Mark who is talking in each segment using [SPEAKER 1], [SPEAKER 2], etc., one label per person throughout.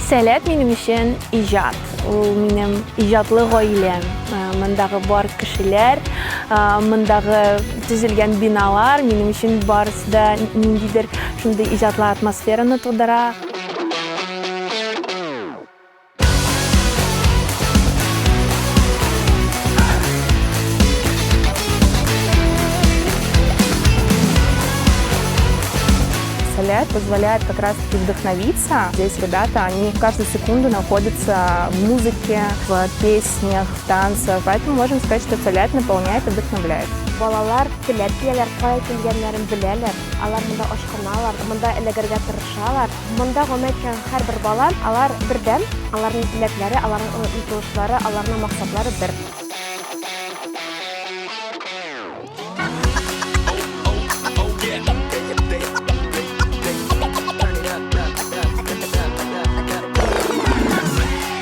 [SPEAKER 1] Сәләт минем өчен иҗат. Ул минем иҗатлы гаиләм. Мондагы бар кешеләр, мондагы төзелгән биналар минем өчен барысы да ниндидер шундый иҗатлы атмосфераны тудыра.
[SPEAKER 2] Сәләт позволяет как раз-таки вдохновиться. Здесь ребята, они каждую секунду находятся в музыке, в песнях, в танцах. Поэтому можем сказать, что Сәләт наполняет и вдохновляет.
[SPEAKER 3] Балалар теләп киләләр, кая килгәннәрен беләләр. Алар монда ашкыналар, монда эләгергә тырышалар. Монда гомер иткән һәрбер бала, алар бердәм, аларның теләкләре, аларның омтылышлары, аларның максатлары бер.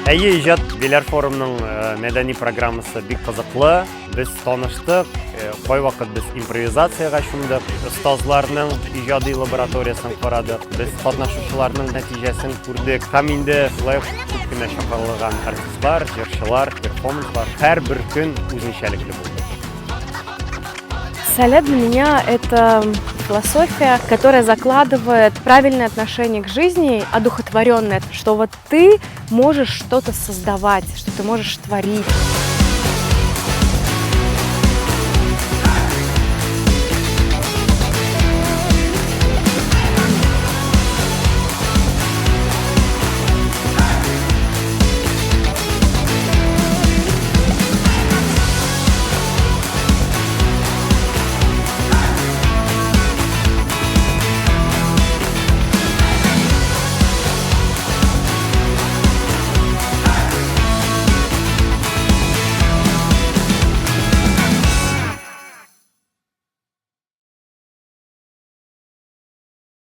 [SPEAKER 4] Әйе, иҗат Биләр форумның мәдәни программасы бик кызыклы. Без таныштык, кайвакыт без импровизациягә чумдык, остазларның иҗади лабораториясен карадык, без катнашучыларның нәтиҗәсен күрдек. Һәм инде шулай ук күп кенә чакырылган артистлар, җырчылар, перформанслар һәрбер көн үзенчәлекле булды.
[SPEAKER 5] Сәләт для меня это философия, которая закладывает правильное отношение к жизни, одухотворенное, что вот ты можешь что-то создавать, что ты можешь творить.